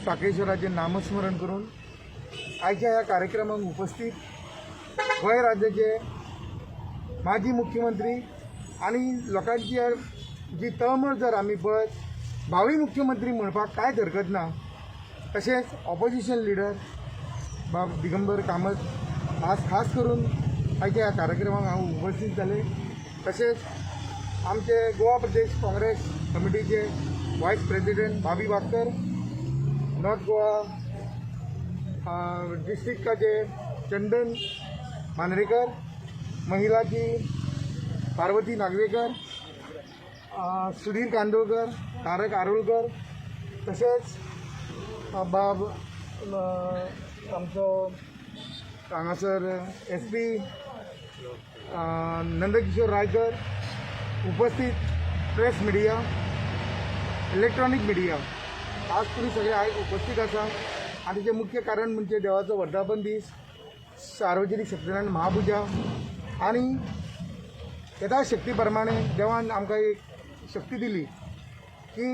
साकेश्वराचें नामस्मरण करून आयच्या ह्या कार्यक्रमाक उपस्थित गोंय राज्याचे माजी मुख्यमंत्री आनी लोकांची जी तळमळ जर आमी पळयत भावी मुख्यमंत्री म्हणपाक कांयच हरकत ना. तशेंच ऑपोजिशन लिडर बाब दिगंबर कामत आज खास करून आयच्या ह्या कार्यक्रमाक हांव उपस्थित जाले. तशेंच आमचे गोवा प्रदेश काँग्रेस कमिटीचे वायस प्रेसिडेंट भाभी वाडकर, नॉर्थ गोवा डिस्ट्रिक्टाचे चंदन मांद्रेकर, महिलाची पार्वती नागवेकर, सुधीर कांदोळकर, तारक आरोलकर, तशेंच बाब आमचो हांगासर एस पी नंदकिशोर रायकर, उपस्थित प्रेस मिडिया, इलेक्ट्रॉनिक मिडिया, आज तुमी सगळे आयज उपस्थित आसा आनी तेचें मुख्य कारण म्हणजे देवाचो वर्धापन दीस, सार्वजनीक सत्यनारायण महापुजा आनी यथाशक्ती प्रमाणे देवान आमकां एक शक्ती दिली की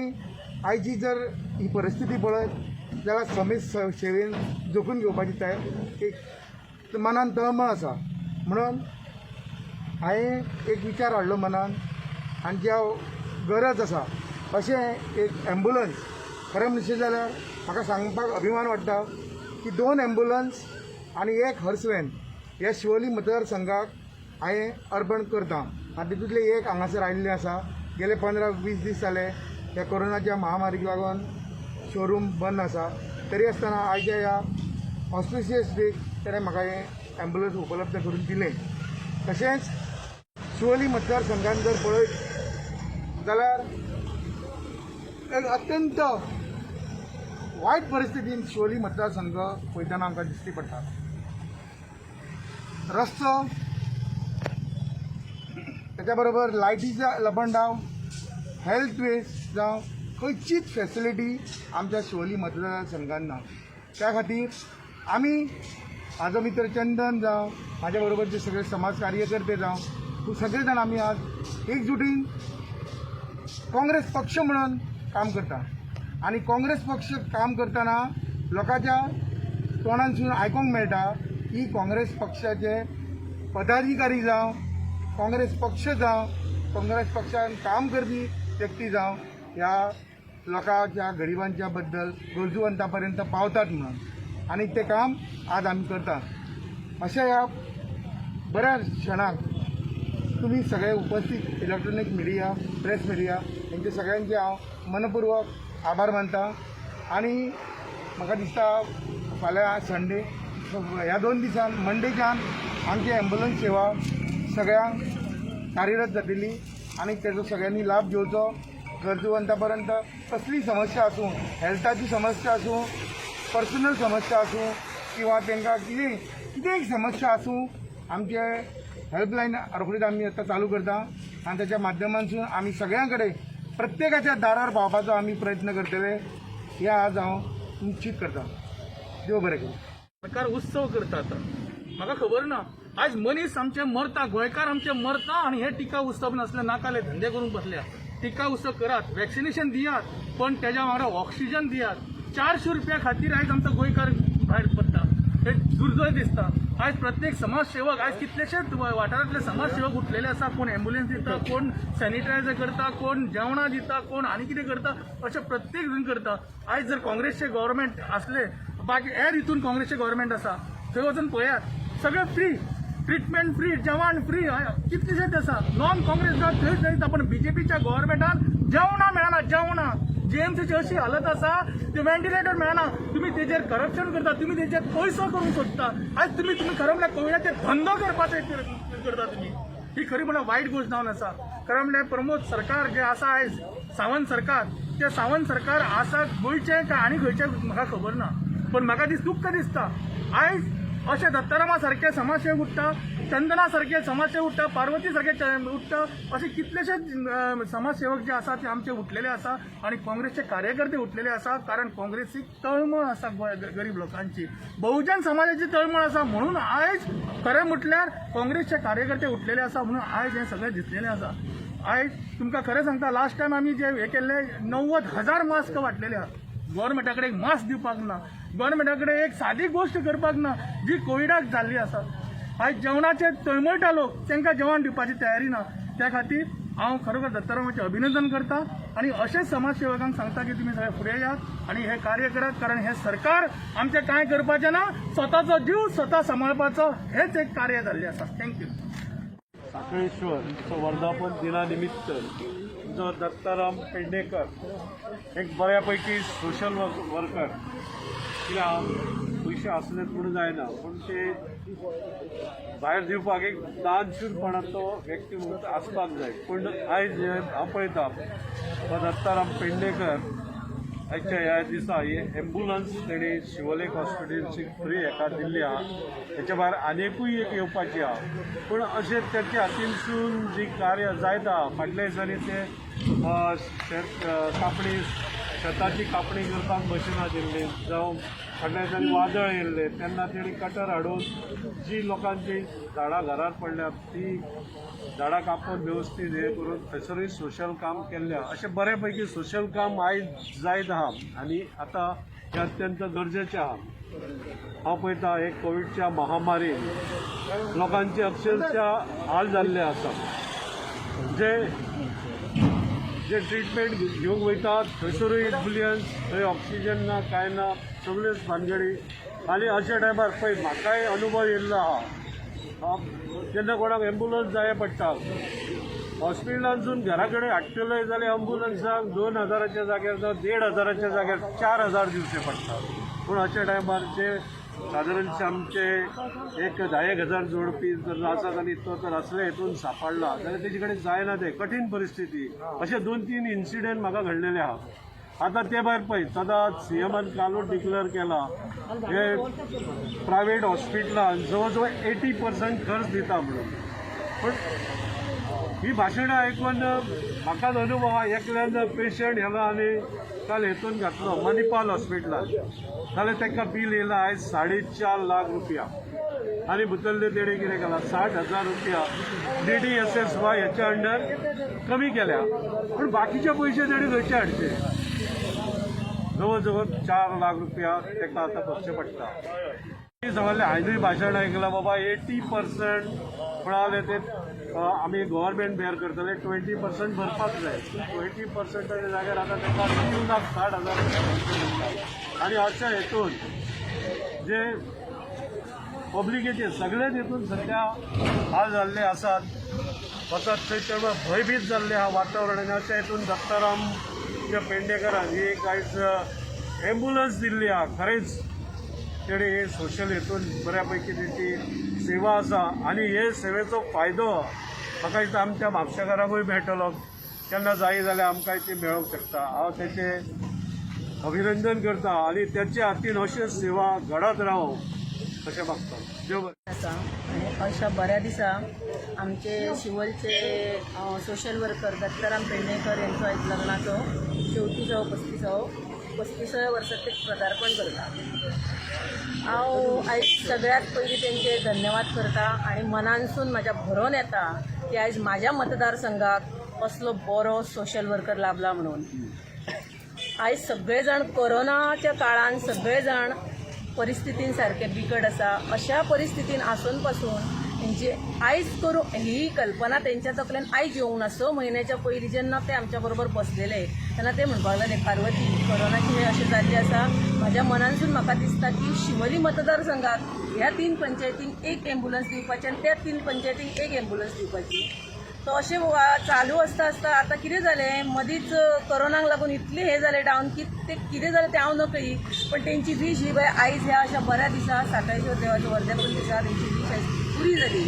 आयची जर ही परिस्थिती पळयत जाल्यार समेज सेवेन जोखून घेवपाची तयार एक मनान तळमळ आसा. म्हणून हांवें एक विचार हाडलो मनान आनी ज्या गरज आसा अशें एक एम्बुलन्स. खरें म्हणशीत जाल्यार म्हाका सांगपाक अभिमान वाडटा की दोन एम्बुलन्स आनी एक हर्स व्हॅन ह्या शिवोली मतदारसंघाक हांवें अर्पण करता आनी तितूंतलें एक हांगासर आयिल्लें आसा. गेले 15-20 दीस जाले ह्या कोरोनाच्या महामारीक लागून शोरूम बंद आसा, तरी आसतना आयच्या ह्या ऑस्पिशियस डेक ताणें म्हाका हें एम्बुलन्स उपलब्ध करून दिलें. तशेंच शिवोली मतदारसंघान जर पळयत जाल्यार एक अत्यंत वायट परिस्थितीन शिवोली मतदारसंघ पळयतना आमकां दिश्टी पडटा. रस्तो, त्याच्या बरोबर लायटीचा लपंडाव, हेल्थ वेस्ट जावं खंयचीच फेसिलिटी आमच्या शिवोली मतदारसंघान ना. त्या खातीर आमी, म्हाजो मित्र चंदन जावं, म्हाज्या बरोबरचे सगळे समाज कार्यकर्ते जावं, सगळे जाण आमी आज एकजुटीन काँग्रेस पक्ष म्हणून काम करता आनी काँग्रेस पक्ष काम करतना लोकांच्या तोंडांतसून आयकूंक मेळटा की काँग्रेस पक्षाचे पदाधिकारी जावं, काँग्रेस पक्ष जावं, काँग्रेस पक्षान काम करपी व्यक्ती जावं, ह्या लोकांच्या गरिबांच्या बद्दल गरजूवंता पर्यंत पावतात म्हणून आनी तें काम आज आमी करतात. अशा ह्या बऱ्या क्षणाक तुमी सगळे उपस्थित इलेक्ट्रॉनीक मिडिया, प्रेस मिडिया हेंचे सगळ्यांचे हांव मनपूर्वक आभार मानता. आनी म्हाका दिसता फाल्यां संडे, ह्या 2 दिसान मंडेच्यान आमची एम्बुलन्स सेवा सगळ्यांक कार्यरत जातली आनी तेजो सगळ्यांनी लाभ घेवचो. गरजूवंता पर्यंत कसली समस्या आसूं, हेल्थाची समस्या आसूं, पर्सनल समस्या आसूं किंवा तांकां कितें कितेंय समस्या आसूं, आमचे हेल्पलायन रोखडीच आमी आतां चालू करता आनी त्याच्या माध्यमांतसून आमी सगळ्यां कडेन प्रत्येकाच्या दारार पावपाचो आमी प्रयत्न करतले हे आज हांव निश्चित करता. देव बरें करूं. सरकार उत्सव करतात, म्हाका खबर ना. आयज मनीस आमचे मरता, गोंयकार आमचे मरता आनी हे टिका उत्सव नासले नाकाले धंदे करूंक बसल्या. टिका उत्सव करात, वॅक्सिनेशन दियात, पण तेज्या वांगडा ऑक्सिजन दियात. 400 रुपया खातीर आयज आमचो गोंयकार भायर पडटा हे दुर्दैव दिसता. आयज प्रत्येक समाजसेवक, आयज कितलेशेच वाठारांतले समाजसेवक उठलेले आसा. कोण एम्बुलन्स दिता, कोण सॅनिटायझर करता, कोण जेवणां दिता, कोण आनी कितें करता, अशें प्रत्येक जण करता. आयज जर काँग्रेसचे गव्हर्मेंट आसले, बाकी हेर हितून काँग्रेसचे गव्हर्मेंट आसा, थंय वचून पळयात, सगळें फ्री, ट्रिटमेंट फ्री, जेवण फ्री, कितलेशेच आसा. नॉन काँग्रेस जात थंय जायत, पण बीजेपीच्या गव्हर्मेंटान जेवणां मेळना. जेवणां जीएमसीची अशी हालत आसा, ते व्हेंटिलेटर मेळना. तुमी तेजेर करप्शन करता, तुमी तेजेर पयसो करूंक सोदता. आयज तुमी खरें म्हणल्यार कोविडाचेर धंदो करपाचो करता तुमी. ही खरी म्हणल्यार वायट गोश्ट जावन आसा. खरें म्हणल्यार प्रमोद सरकार जे आसा आयज, सावंत सरकार, ते सावंत सरकार आसा गोंयचें काय आनी खंयचें म्हाका खबर ना, पण म्हाका दीस दुख्ख दिसता. आयज अशे दत्तारामा सारखे समाजसेवक उठ्ठा, चंदना सारखे समाजसेवक उठ्ठा, पार्वती सारखे उठ्ठा, असे कितलेशेच समाजसेवक जे आसा ते आमचे उठलेले आसा आनी काँग्रेसचे कार्यकर्ते उठलेले आसा, कारण काँग्रेसीक तळमळ आसा गोंय गरीब लोकांची, बहुजन समाजाची तळमळ आसा. म्हणून आयज खरें म्हटल्यार काँग्रेसचे कार्यकर्ते उठलेले आसा, म्हणून आयज हें सगळें दिसलेलें आसा. आयज तुमकां खरें सांगता, लास्ट टायम आमी जे हे केल्ले, 90,000 मास्क वांटलेले आहा. गोवोरमेंटा कडेन एक मास्क दिवपाक ना, गोवोरमेंटा कडेन एक सादी गोश्ट करपाक ना जी कोविडाक जाल्ली आसा. आयज जेवणाचे तळमळटा लोक, तांकां जेवण दिवपाची तयारी ना. त्या खातीर हांव खरोखर दत्तारामाचें अभिनंदन करता आनी अशेंच समाजसेवकांक सांगता की तुमी सगळे फुडें यात आनी हें कार्य करात, कारण हें सरकार आमचें कांय करपाचें ना, स्वताचो जीव स्वता सांबाळपाचो हेंच एक कार्य जाल्लें आसा. Thank you. Sakaleshwar वर्धापन दिनानिमित्त जो दत्ताराम पेडणेकर एक बऱ्यापैकी सोशल वर्कर, कित्याक पयशे आसले म्हणून जायना, पूण ते भायर दिवपाक एक दानशूरपणाचो व्यक्ती म्हणून आसपाक जाय. पूण आयज हांव पळयता दत्ताराम पेडणेकर आयच्या ह्या दिसा ही एम्बुलन्स तेणी शिवोलेक हॉस्पिटलची फ्री हेका दिल्ली आहा. हेच्या भायर आनिकूय एक येवपाची आहा. पूण अशें तेच्या हातीनसून जी कार्य जायत आहा, फाटल्या दिसांनी ते शेत कापणी, शेताची कापणी करपाक मशिनां दिल्ली, जावं फाटल्या दिसांनी वादळ येयल्लें तेन्ना तेणी कटर हाडून जी लोकांची झाडां घरार पडल्यात ती झाडां कापून वेवस्थीत हें करून थंयसरूय सोशल काम केल्लें आहा. अशें बरे पैकी सोशल काम आयज जायत आहा आनी आतां हें अत्यंत गरजेचें आहा. हांव पळयता हे कोविडच्या महामारीन लोकांचे अक्षरशः हाल जाल्ले आसा. जे जे ट्रिटमेंट घेवंक वयतात थंयसरूय एम्बुलन्स, थंय ऑक्सिजन ना, कांय ना, सगळ्योच भानगडी. आनी अशा टायमार पळय म्हाकाय अनुभव येयल्लो आहा, जेन्ना कोणाक एम्बुलन्स जाय पडटा हॉस्पिटलांतसून घरा कडेन हाडटले जाल्यार एम्बुलन्साक 2000च्या जाग्यार जावं 1500च्या जाग्यार 4000 दिवचे पडटा. पूण अशा टायमार जे सादारणशे आमचे एक 10,000 जोडपी जर आसात आनी तो जर असले हेतून सापडला जाल्यार तेजे कडेन जायना, ते कठीण परिस्थिती. अशे 2-3 इन्सिडंट म्हाका घडलेले आहा. आतां ते भायर पळय सदांच सीएमान कालूच डिक्लेअर केला हे प्रायवेट हॉस्पिटलान जवळ जवळ 80% खर्च दिता म्हणून. पूण ही भाशणां आयकून म्हाकाच अनुभव आहा. एकल्यान पेशंट हेला आनी काल हेतून घातलो मणिपाल हॉस्पिटलान, जाल्यार तांकां बील येयलां आयज 4.5 लाख रुपया. आनी भितरले तेणें कितें केलां, 60,000 रुपया DDSSY हेच्या अंडर कमी केल्या, पूण बाकीचे पयशे तेणें खंयचे हाडचे? जवळ जवळ 4 लाख रुपया ताका आतां भरचे पडटा. सांगलें हांवेंय भाशण आयकलां बाबा 80% म्हणाले ते आमी गव्हर्मेंट बेर करतले, 20% भरपाक जाय. 20%च्या जाग्यार आतां ताका 3,60,000 रुपया भरचे पडटा. आनी अशा हेतून जे पब्लिकेचे सगळेच हेतून सद्या हाल जाल्ले आसात, वचत थंय तेन्ना भंयभीत जाल्लें आहा वातावरण. आनी अशा हेतून दत्ताराम पेडणेकरान ही एक आयज एम्बुलन्स दिल्ली आहा. खरेंच तेणे हे सोशल हेतून बऱ्या पैकी तेंची सेवा आसा आनी हे सेवेचो फायदो म्हाका दिसता आमच्या म्हापशेकारांकूय मेळटलो. केन्ना जाय जाल्यार आमकांय ती मेळोंक शकता. हांव तेचें अभिनंदन करता आनी तेच्या हातीन अश्यो सेवा घडत रावो अशें मागता. देव बरें. आसा आनी अशा बऱ्या दिसा आमचे शिवलचे सोशल वर्कर दत्ताराम पेडणेकर यांचो आयज लग्नाचो 34वो 35व्या वर्सात ते पदार्पण करता. हांव आयज सगळ्यात पयलीं तेंचे धन्यवाद करता आनी मनानसून म्हाज्या भरोन येता की आयज म्हाज्या मतदारसंघाक असलो बरो सोशल वर्कर लाभला म्हणून. आयज सगळे जाण कोरोनाच्या काळान सगळे जाण परिस्थितीन सारके बिकट आसा. अशा परिस्थितीन आसून पासून तेंची आयज करूं ही कल्पना तेंच्या तकलेन आयज येवंक ना. 6 म्हयन्याच्या पयलीं जेन्ना ते आमच्या बरोबर बसलेले तेन्ना ते म्हणपाक लागले, पार्वती कोरोनाची हे अशें जाल्ली आसा, म्हाज्या मनानसून म्हाका दिसता की शिवोली मतदारसंघाक ह्या 3 पंचायतींक एक एम्बुलन्स दिवपाची आनी त्या 3 पंचायतींक एक एम्बुलन्स दिवपाची. तो अशें चालू आसता आसता आतां कितें जालें, मदींच कोरोनाक लागून इतलें हें जालें डावन की ते कितें जालें तें हांव नकळी, पण तेंची वीश ही बाय आयज ह्या अशा बऱ्या दिसा साताळेश्वर देवाच्या वर्धापन दिसा तेंची वीश आयज पुरी जाली.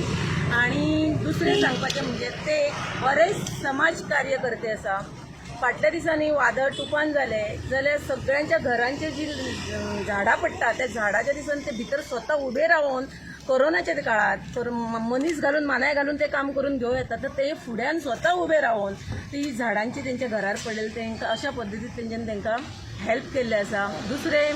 आनी दुसरें सांगपाचें म्हणजे ते एक बरे समाज कार्यकर्ते आसा. फाटल्या दिसांनी वादळ तुफान जालें जाल्यार सगळ्यांच्या घरांचे जी झाडां पडटा त्या झाडाच्या दिसांनी ते भितर स्वता उबे रावन कोरोनाच्या काळात तर मनीस घालून मानाय घालून ते काम करून घेवं येता, तर ते फुड्यान स्वता उबे रावन ती झाडांची तेंच्या घरार पडलेली तेंकां अशा पद्दतीन तेंच्यानी तेंकां हेल्प केल्लें आसा. दुसरें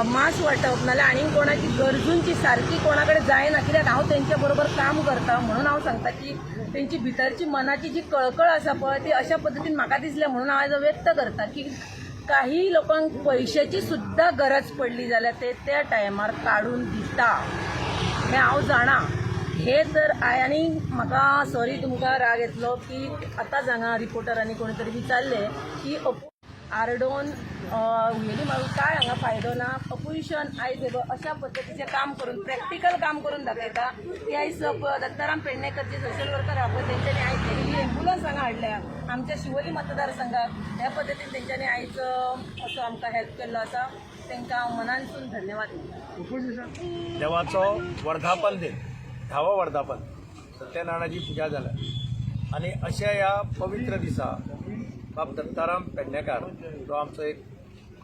मास्क वांटप नाल्यार आनीक कोणाची गरजूंची सारकी कोणा कडेन जायना, कित्याक हांव तेंच्या बरोबर काम करता म्हणून हांव सांगता की तेंची भितरची मनाची जी कळकळ आसा पळय ती अशा पद्दतीन म्हाका दिसल्या म्हणून हांव आयज व्यक्त करता की काही लोकांक पयशाची सुद्दां गरज पडली जाल्यार ते त्या टायमार काडून दिता हें हांव जाणा. हे तर I आनी म्हाका सॉरी तुमकां राग येतलो की आतांच हांगा रिपोर्टरांनी कोणी तरी विचारलें की आरडोन हुयेली मारून काय हांगा फायदो ना. अपोजिशन आयज हे अशा पद्दतीचें काम करून, प्रॅक्टिकल काम करून दाखयता की आयज दत्ताराम पेडणेकर जे सोशल वर्कर आहा पळय, तेंच्यांनी आयज ही एम्बुलन्स हांगा हाडल्या आमच्या शिवोली मतदारसंघाक. ह्या पद्दतीन तेंच्यांनी आयज असो आमकां हेल्प केल्लो आसा. तांकां हांव मनानसून धन्यवाद दिता. देवाचो वर्धापन दिन, धावो वर्धापन, सत्यनारायणाची पुजा जाल्या आनी अशा ह्या पवित्र दिसा बाब दत्ताराम पेडणेकार जो आमचो एक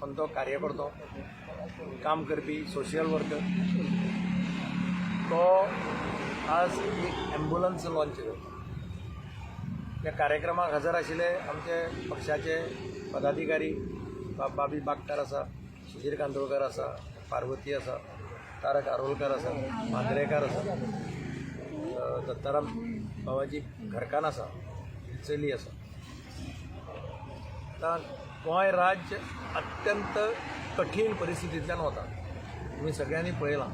खंतो कार्यकर्तो, काम करपी सोशल वर्कर, तो आज एक एम्बुलन्स लॉन्च करता. त्या कार्यक्रमाक हजर आशिल्ले आमचे पक्षाचे पदाधिकारी बाब बाबी बागकार आसा, सुधीर कांदोळकर आसा, पार्वती आसा, तारक आरोलकर आसा, मांद्रेकार आसा, दत्ताराम बाबाची घरकान्न आसा, चली आसा. आतां गोंय राज्य अत्यंत कठीण परिस्थितींतल्यान वता. तुमी सगळ्यांनी पळयलां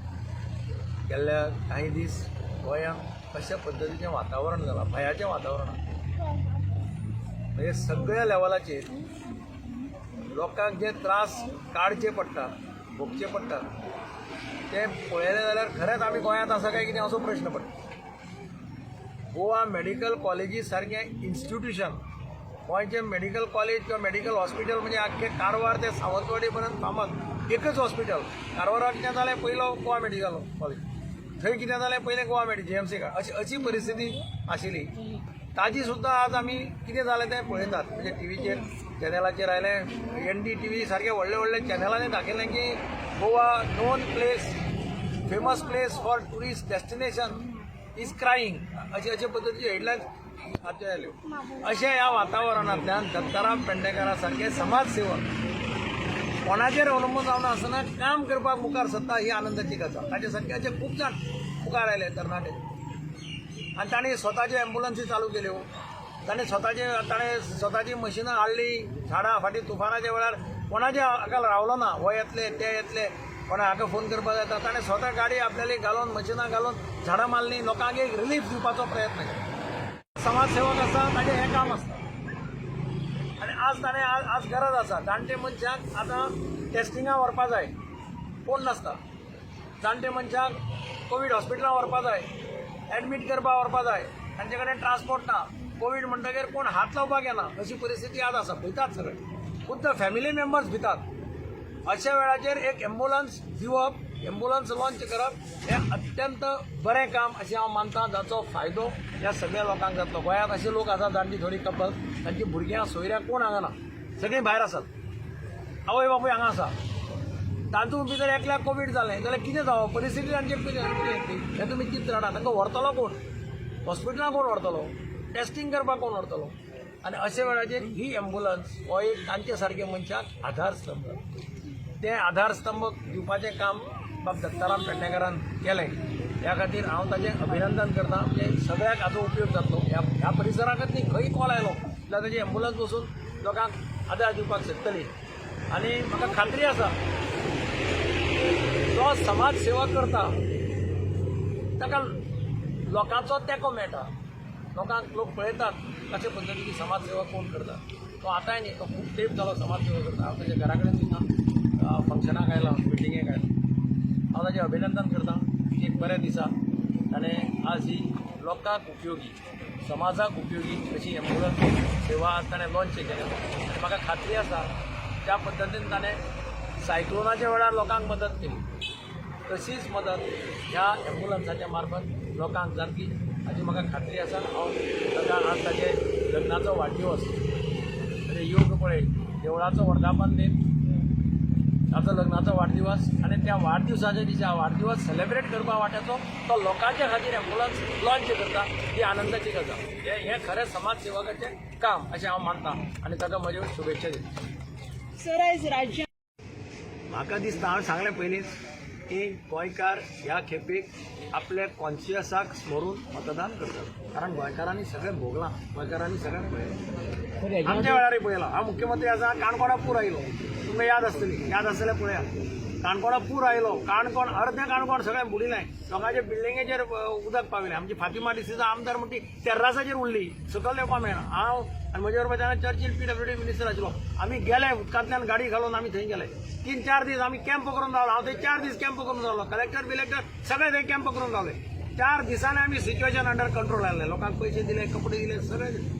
गेल्ल्या कांय दीस गोंयांत कशा पद्दतीचें वातावरण जालां, भंयाचें वातावरण आसा. म्हणजे सगळ्या लेवलाचेर लोकांक जे त्रास काडचे पडटा, भोगचे पडटा, ते पळयलें जाल्यार खरेंच आमी गोंयांत आसा काय कितें असो प्रश्न पडटा. गोवा मेडिकल कॉलेजी सारकें इन्स्टिट्युशन, गोंयचें मेडिकल कॉलेज किंवा मेडिकल हॉस्पिटल म्हणजे आख्खें कारवार ते सावंतवाडी पर्यंत फामाद एकच हॉस्पिटल. कारवाराक कितें जालें, पयलो गोवा मेडिकल कॉलेज, थंय कितें जालें, पयलें गोवा मेडिकल जीएमसी. अशी अशी परिस्थिती आशिल्ली. ताजी सुद्दां आज आमी कितें जालें तें पळयतात. म्हणजे टिवीचेर चॅनलाचेर आयलें, एनडीटीव्ही सारके व्हडले व्हडले चॅनलांनी दाखयलें की Goa, known place, famous place for tourist destination, is crying. अशी अशे पद्दतीच्यो हेडलायन्स हाचे आयल्यो. अशा ह्या वातावरणांतल्यान दत्ताराम पेडणेकारा सारके समाजसेवक कोणाचेर अवलंबून जावना आसतना काम करपाक मुखार सरता, ही आनंदाची गजाल. ताचे सारके अशे खूब जाण मुखार आयले तरणाटे आनी तांणी स्वताच्यो एम्बुलन्सी चालू केल्यो. ताणें स्वताची मशिनां हाडली. झाडां फाटीं तुफानाच्या वेळार कोणाच्या हाका रावलो ना, हो येतले ते येतले, कोणा हाका फोन करपाक जाता. ताणें स्वता गाडी आपल्याली घालून, मशिनां घालून झाडां मारलीं, लोकांक एक रिलीफ दिवपाचो प्रयत्न केलो. समाजसेवक आसा, ताजें हें काम आसता आनी आज ताणें आज गरज आसा. जाणटे मनशांक आतां टेस्टिंगा व्हरपा जाय, कोण नासता. जाणटे मनशांक कोवीड हॉस्पिटलां व्हरपा जाय, एडमीट करपा व्हरपा जाय, तांचे कडेन ट्रान्सपोर्ट ना. कोवीड म्हणटगीर कोण हात लावपाक येना अशी परिस्थिती आज आसा. भितात सगळे, खुद्द फॅमिली मेंबर्स भितात. अशा वेळाचेर एक एम्बुलन्स दिवप, एम्बुलन्स लॉन्च करप हें अत्यंत बरें काम अशें हांव मानता, जाचो फायदो ह्या सगळ्या लोकांक जातलो. गोंयांत अशे लोक आसात जांची थोडी कपल, तांची भुरग्यां सोयऱ्यां कोण हांगा ना, सगळीं भायर आसात. आवय बापूय हांगा आसा. तातूंत भितर एकल्याक कोवीड जालें जाल्यार कितें जावप परिस्थिती तांची कितें हें तुमी चित्र हाडा. तांकां व्हरतलो कोण? हॉस्पिटलां कोण व्हरतलो? टेस्टींग करपाक कोण व्हरतलो? आनी अशा वेळाचेर ही एम्बुलन्स हो एक तांचे सारके मनशाक आधारस्तंभ. ते आधारस्तंभ दिवपाचें काम बाब दत्ताराम पेडणेकारान केलें. ह्या खातीर हांव ताचें अभिनंदन करता. म्हणजे सगळ्याक हाचो उपयोग जातलो. ह्या ह्या परिसराकच न्ही, खंय कॉल आयलो जाल्यार ताची एम्बुलन्स वचून लोकांक आदार दिवपाक शकतली. आनी म्हाका खात्री आसा, जो समाज सेवा करता ताका लोकांचो तेंको मेळटा. लोकांक लोक पळयतात कशे पद्दतीची समाज सेवा कोण करता. तो आतांय न्ही, तो खूब तेंप जालो समाज सेवा करता. हांव ताच्या घरा कडेन सुद्दां फंक्शनाक आयला, मिटिंगेक आयला. हांव ताचें अभिनंदन करता की एक बऱ्या दिसा ताणें आज ही लोकांक उपयोगी, समाजाक उपयोगी अशी एम्बुलन्स सेवा आज ताणें लॉन्च केल्या. आनी म्हाका खात्री आसा, ज्या पद्दतीन ताणें सायक्लोनाच्या वेळार लोकांक मदत केली, तशीच मदत ह्या एम्बुलन्साच्या मार्फत लोकांक जातली हाची म्हाका खात्री आसा. हांव ताका आज ताचे लग्नाचो वाडदिवस, म्हणजे योग पळय, देवळाचो वर्धापन दीन, ताचो लग्नाचो वाडदिवस आनी त्या वाडदिवसाच्या दिसा वाडदिवस सेलेब्रेट करपा वाट्याचो तो लोकांच्या खातीर एम्बुलन्स लॉन्च करता, ही आनंदाची गजाल. हें हें खरें समाज सेवकाचें काम अशें हांव मानता आनी ताका म्हज्यो शुभेच्छा दिता. सर, आयज राज्यात म्हाका दिसता, हांवें सांगलें पयलींच. की गोंयकार ह्या खेपेक आपल्या कॉन्शियसाक स्मरून मतदान करतात, कारण गोंयकारांनी सगळें भोगलां, गोंयकारांनी सगळें पळयलां. आमच्या वेळारय पळयलां. हांव मुख्यमंत्री आसा, काणकोणा पूर आयलो, तुमकां याद आसतली, याद आसतलें पळया, काणकोणा पूर आयलो, काणकोण अर्दें काणकोण सगळें बुडिलें, लोकांच्या बिल्डिंगेचेर उदक पाविलें. आमची फातिमा डिसीजा आमदार म्हणटी तेर्रासाचेर उरली, सकयल येवपा मेळना. हांव आनी म्हजे बरोबर तेन्ना चर्चील PWD minister आशिल्लो, आमी गेले उदकांतल्यान गाडी घालून आमी थंय गेले. 3-4 दीस आमी कॅम्प करून रावलो. हांव थंय 4 दीस कॅम्प करून रावलो, कलेक्टर बिलेक्टर सगळे थंय कॅम्प करून रावले. 4 दिसांनी आमी सिच्युएशन अंडर कंट्रोल हाडलें, लोकांक पयशे दिले, कपडे दिले, सगळे दिले.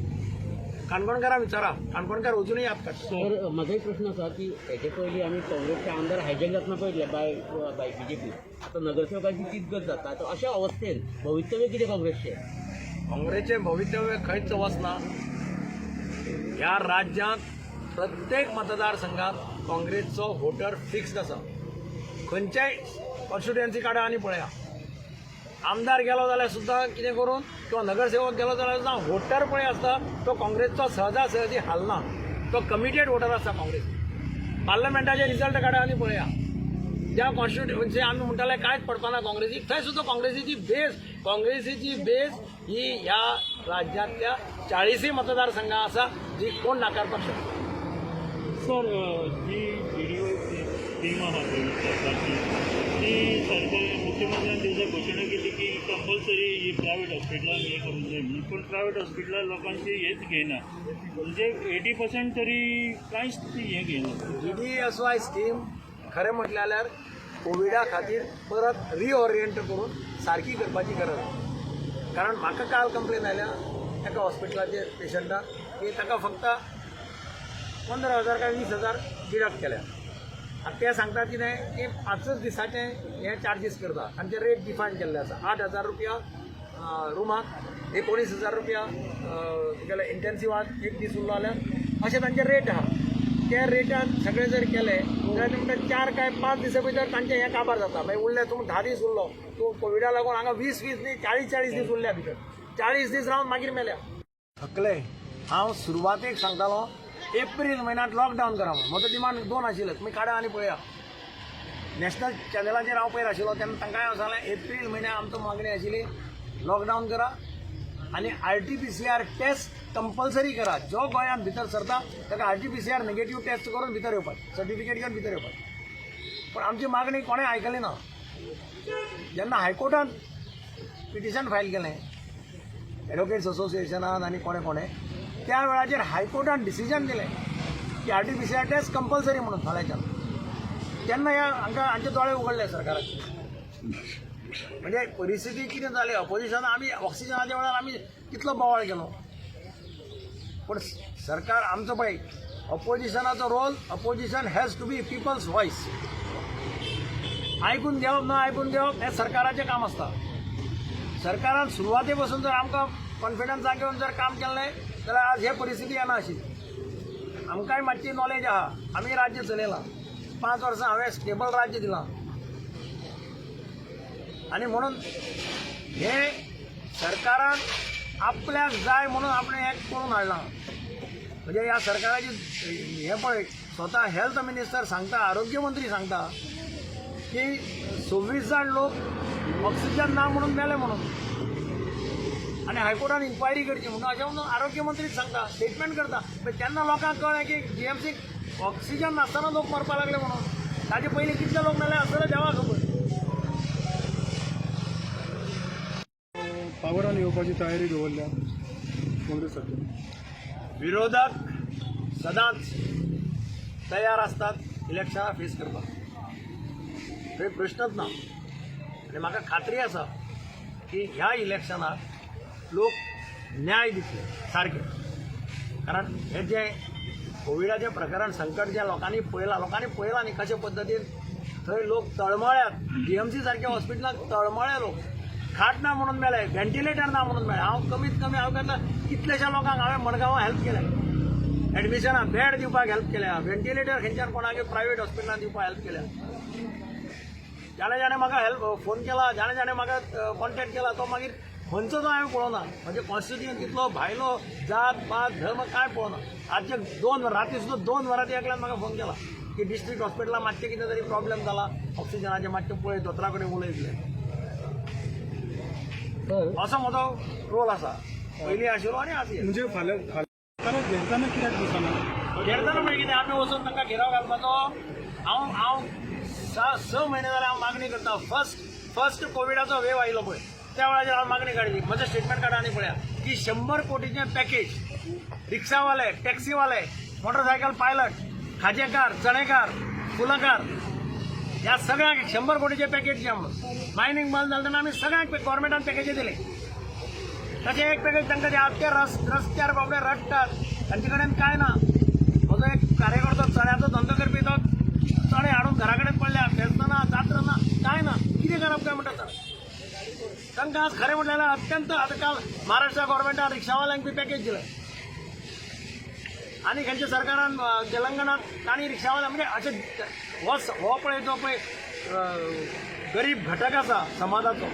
काणकोणकारां विचारा, काणकोणकार अजुनूय याद काडटा. तर म्हजो एक प्रश्न आसा की हेजे पयलीं आमी काँग्रेसचे आमदार हायजॅक जातना पळयले बाय बाय बीजेपी, आतां नगरसेवकांची तीच गत जाता. आतां अशा अवस्थेन भवितव्य कितें काँग्रेसचें? काँग्रेसचें भवितव्य खंयच वचना. ह्या राज्यांत प्रत्येक मतदारसंघात काँग्रेसचो वोटर फिक्स्ड आसा. खंयच्याय कॉन्स्टिट्युएन्सी काडा आनी पळया, आमदार गेलो जाल्यार सुद्दां कितें करून किंवा नगरसेवक गेलो जाल्यार सुद्दां वोटर पळय आसता तो काँग्रेसचो सहजा सहजी हालना, तो कमिटेड वोटर आसता काँग्रेस. पार्लमेंटाचे रिजल्ट काडा आनी पळया, ज्या कॉन्स्टिट्युएन्सी आमी म्हणटाले कांयच पडपाना काँग्रेसीक, थंय सुद्दां काँग्रेसीची बेज ही ह्या राज्यांतल्या 40 मतदारसंघां आसा, जी कोण नाकारपाक शकता. सर, जी जीडीओ स्कीम आहा पळय सरकारची, ती सरकार मुख्यमंत्र्यान दिवसा घोशणा केली की कंपल्सरी ही प्रायवेट हॉस्पिटलान हें करूंक जाय म्हणून, पूण प्रायवेट हॉस्पिटलान लोकांची हेच घेयना, म्हणजे 80% तरी कांयच ती हें घेयना. GDSY scheme खरें म्हटलें जाल्यार कोविडा खातीर परत रिओरियंट करून सारकी करपाची गरज आसा. कारण म्हाका काल कंप्लेन आयल्या एका हॉस्पिटलाचेर पेशंटाक की ताका फक्त 15,000 काय 20,000 डिडक्ट केल्या. आतां ते सांगतात कितें की 5 दिसाचे हे चार्जीस करता, तांचे रेट डिफायन केल्ले आसा. 8,000 रुपया रुमाक, 19,000 रुपया तुगेले इंटेन्सिवाक एक दीस उरलो जाल्यार, अशें तांचे रेट आहा. त्या रेटान सगळें जर केलें जाल्यार ते म्हणटा 4 काय 5 दिसां भितर तांचें हें काबार जाता. मागीर उरलें तूं 10 दीस उरलो, तूं कोविडा लागून हांगा 20-20 न्ही 40-40 दीस उरल्या भितर, 40 दीस रावन मागीर मेल्या. थकले. हांव सुरवातेक सांगतालो एप्रील म्हयन्यांत लॉकडावन करा म्हणून. म्हजो डिमांड 2 आशिल्ले, तुमी काडा आनी पळया. नॅशनल चॅनलाचेर हांव पयर आशिल्लो तेन्ना तांकां हांव सांगलें एप्रील म्हयन्याक आमचो मागणी आशिल्ली लॉकडावन करा आनी RT-PCR test compulsory करा. जो गोंयांत भितर सरता ताका RT-PCR negative test करून भितर येवपाक, सर्टिफिकेट घेवन भितर येवपाक. पूण आमची मागणी कोणें आयकली ना. जेन्ना हायकोर्टान पिटिशन फायल केलें एडवोकेट्स असोसिएशनान आनी कोणें कोणें, त्या वेळाचेर हायकोर्टान डिसिजन दिलें की RT-PCR test compulsory म्हणून फाल्यांच्यान. तेन्ना ह्या हांकां हांचे दोळे उगडले सरकाराचे. म्हणजे परिस्थिती कितें जाली, ऑपोजिशन आमी ऑक्सिजनाच्या वेळार आमी कितलो बोवाळ केलो, पूण सरकार आमचो पळय ऑपोजिशनाचो role, opposition has to be people's voice. आयकून घेवप ना आयकून घेवप हें सरकाराचें काम आसता. सरकारान सुरवाते पासून जर आमकां कॉन्फिडन्सान घेवन जर काम केलें जाल्यार आज हे परिस्थिती येना आशिल्ली. आमकांय मातशी नॉलेज आहा, आमी राज्य चलयलां, 5 वर्सां हांवें स्टेबल राज्य दिलां आनी म्हणून हें सरकारान आपल्याक जाय म्हणून आपणें हें करून हाडलां. म्हणजे ह्या सरकाराची हें पळय, स्वता हेल्थ मिनिस्टर सांगता, आरोग्य मंत्री सांगता की 26 जाण लोक ऑक्सिजन ना म्हणून मेले म्हणून, आनी हायकोर्टान इन्क्वायरी करची म्हणून अशें म्हणून आरोग्य मंत्रीच सांगता, स्टेटमेंट करता. पण तेन्ना लोकांक कळ्ळें की GMC oxygen नासतना लोक मरपाक लागले म्हणून. ताजे पयलीं कितले लोक मेले आसतले देवाक खबर. पावरान येवपाची तयारी दवरल्या काँग्रेस सरकार. विरोधक सदांच तयार आसतात इलेक्शनां फेस करपाक, थंय प्रश्नच ना. आनी म्हाका खात्री आसा की ह्या इलेक्शनाक लोक न्याय दितले सारके. कारण हें जें कोविडाचें प्रकरण संकट जें लोकांनी पळयलां, लोकांनी पळयलां न्ही कशे पद्दतीन थंय लोक तळमळ्यात. GMC सारक्या हॉस्पिटलांत तळमळ्या लोक, खाट ना म्हणून मेले, व्हेंटिलेटर ना म्हणून मेले. हांव कमीत कमी हांव केन्ना कितल्याश्या लोकांक हांवें मडगांवां हेल्प केल्या, एडमिशनाक बेड दिवपाक हेल्प केल्या, व्हेंटिलेटर खंयच्यान कोणाक प्रायवेट हॉस्पिटलान दिवपाक हेल्प केल्या. जाणे जाणे म्हाका हेल्प फोन केला, जाणे जाणे म्हाका कॉन्टेक्ट केला, तो मागीर खंयचो तो हांवें पळोवना. म्हणजे कॉन्स्टिट्युएन्सी तितलो भायलो जात पात धर्म कांय पळोवना. आजचे 2 राती सुद्दां 2 वरां एकल्यान म्हाका फोन केला. की डिस्ट्रिक्ट हॉस्पिटलान मातशें कितें तरी प्रॉब्लेम जाला ऑक्सिजनाचें, मातशें पळय, दोतोरा कडेन उलयतले. असो म्हजो रोल आसा, पयलीं आशिल्लो आनी आज. म्हणजे फाल्यां फाल्यां घेरतना कित्याक दिसना? घेरतना म्हणजे कितें, आमी वचून तांकां घेराव घालपाचो? हांव हांव 6 म्हयने जाले हांव मागणी करता. फर्स्ट फर्स्ट कोविडाचो वेव आयलो पळय, त्या वेळाचेर हांव मागणी काडली. म्हजें स्टेटमेंट काडा आनी पळया की 100 कोटीचें पॅकेज रिक्षावाले, टॅक्सीवाले, मोटरसायकल पायलट, खाजेकार, चणेकार, फुलांकार ह्या सगळ्यांक 100 कोटीचें पॅकेज द्या म्हणून. मायनींग बंद जालें तेन्ना आमी सगळ्यांक गव्हर्मेंटान पॅकेजी दिले. तशें एक पॅकेज तांकां ते. ते रस्त्यार बाबडे रडटात, तांचे कडेन कांय ना. म्हजो एक कार्यकर्तो चण्याचो धंदो करपी, तो चणे हाडून घरा कडेन पडल्या. फेस्त ना, जात्रा ना, कांय ना. कितें करप काय म्हणटा सर तांकां? आज खरें म्हटल्यार अत्यंत आतां काल महाराष्ट्र गव्हर्मेंटान रिक्षावाल्यांक बी पॅकेज दिलें आनी खंयच्या सरकारान, तेलंगणात तांणी रिक्षावाल्या, म्हणजे अशें हो हो पळय, जो पळय गरीब घटक आसा समाजाचो,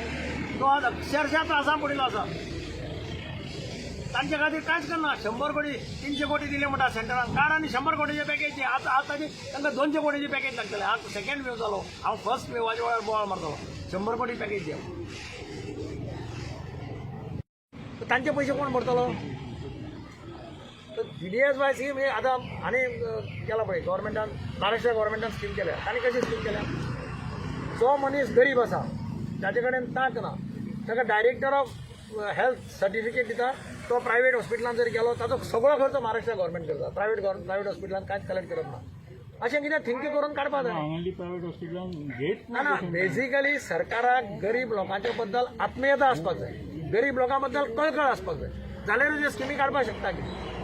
तो आज अक्षरशः त्रासां पडिल्लो आसा. तांचे खातीर कांयच करना. 100 कोटी, 300 कोटी दिले म्हणटा सेंटरान. काड आनी 100 कोटीचे पॅकेज. आतां आतां तांकां 200 कोटीचे पॅकेज लागतले. आतां सेकंड वेव जालो. हांव फर्स्ट वेवाच्या वेळार बोवाळ मारतलो, 100 कोटी पॅकेज दी. तांचे पयशे कोण भरतलो? तर बीडीएसवाय स्कीम हे आतां आनी केला पळय गव्हर्मेंटान, महाराष्ट्र गव्हर्मेंटान स्कीम केल्या. तांणी कशी स्कीम केल्या? जो मनीस गरीब आसा, ताचे कडेन तांक ना, ताका डायरेक्टर ऑफ हेल्थ सर्टिफिकेट दिता. तो प्रायवेट हॉस्पिटलान जर गेलो, ताचो सगळो खर्च महाराष्ट्र गव्हर्मेंट करता. प्रायवेट प्रायवेट हॉस्पिटलान कांयच कलेक्ट करप ना. अशें कितें थिंक करून काडपा जाय. हांगाली प्रायवेट हॉस्पिटलान घेत ना ना, बेसिकली सरकाराक गरीब लोकांच्या बद्दल आत्मीयता आसपाक जाय, गरीब लोकां बद्दल कळकळ आसपाक जाय, जाल्यारूच ह्यो स्किमी काडपाक शकता. कितें